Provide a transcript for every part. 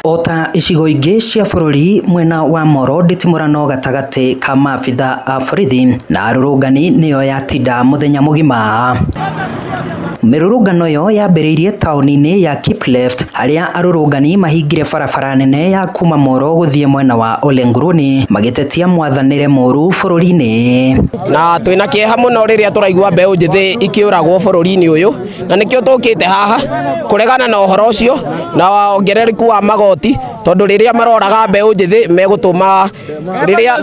Ota icigo ingĩ cia bũrũri mwena wa Moro nditimũrano gatagatĩ ka maabitha a borithi na arũrũngani nĩyo yatinda mũthenya mũgima. Mĩrũrũngano ĩyo yambĩrĩirie taũni-inĩ ya Kipleft harĩa arũrũngani mahingire barabara nene ya kuma Moro gũthiĩ mwena wa Olenguruni magĩtetia mwathanĩre mũru bũrũri-inĩ. Na twĩna kĩeha mũno rĩrĩa tũraigua mbeũ njĩthĩ ikĩũragwo bũrũri-inĩ ũyũ, na nĩkĩo tũkĩte haha kũregana na ũhoro ũcio na wongerereku wa magoti, tondũ rĩrĩa maroraga mbeũ njĩthĩ megũtũma rĩrĩa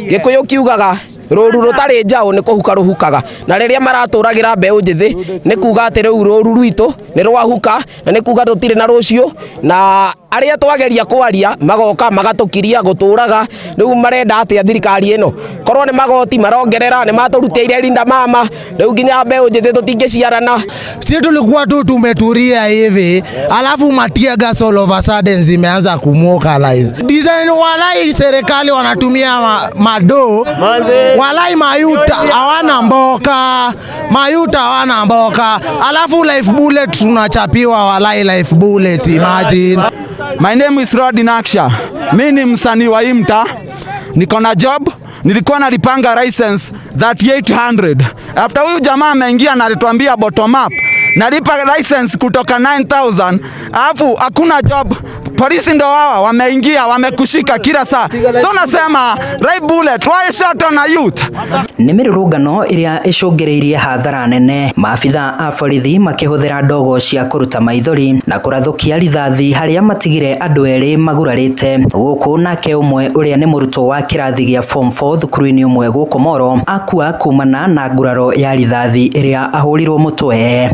Gĩkũyũ kiugaga rũru rũtarĩ njaũ nĩ kũhuka rũhukaga, na rĩrĩa maratũragĩra mbeũ njĩthĩ nĩ kuga atĩ rĩu rũru rwitũ nĩ rwahuka, na nĩ kuga tũtirĩ na rũciũ, na arĩa twageria kwaria magoka magatũkiria gũtũraga. Rĩu marenda atĩa thirikari ĩno? Korwo nĩ magoti marongerera, nĩ matũrutĩire Linda Mama, rĩu nginya mbeũ njĩthĩ tũtingĩciarana. Si tulikuwa tu tumeturia hivi, alafu matear gas all of a sudden zimeanza kumokalize. Design walai serikali wanatumia mado walai mayuta hawana mboka, mayuta hawana mboka, alafu life bullet tunachapiwa walai life bullet, imagine. My name is Rod Naksha. Mimi ni msanii wa mtaa. Niko na job, nilikuwa nalipanga license 3800. After huyu jamaa ameingia na alituambia bottom up, nalipa license kutoka 9000, alafu hakuna job. Polisi ndo hawa wameingia wamekushika kila saa. So nasema right bullet, why shot on a youth? Nĩ mĩrũrũngano ĩrĩa ĩcũngĩrĩirie hathara nene, maabitha a borithi makĩhũthĩra ndogo cia kũruta maithori na kũrathũkia rithathi harĩa matigire andũ erĩ magurarĩte gũkũ, nake ũmwe ũrĩa nĩ mũrutwo wa kĩrathi gĩa form 4 thukuru-inĩ ũmwe gũkũ Moro akua kumana na nguraro ya rithathi ĩrĩa ahũrirwo mũtwe.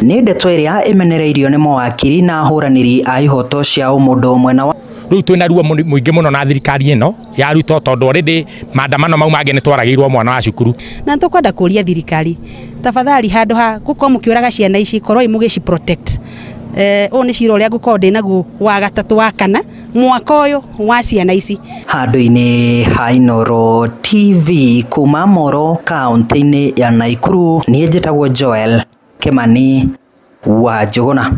Nĩ ndeto ĩrĩa ĩmenereirio nĩ mawakiri na ahũranĩri a ihoto cia ũmũndũ mwena wa rĩu twĩna ruo mũingĩ mũno na thirikari ĩno ya Ruto, tondũ already maandamano mau mangĩ nĩ twaragĩirwo mwana wa cukuru. Na tũkwenda kũria thirikari tafadhali, handũ ha gũkorwo mũkĩũraga ciana ici, korwo mũgĩci protect. Ũũ nĩ cira ũrĩa ngũkorwo ndĩ naguo wa gatatũ wa kana mwaka ũyũ wa ciana ici. Handũ-inĩ ha Inooro TV kuma Moro kaunti-inĩ ya Nakuru, niĩ njĩtagwo Joel Kimani wa Njũgũna.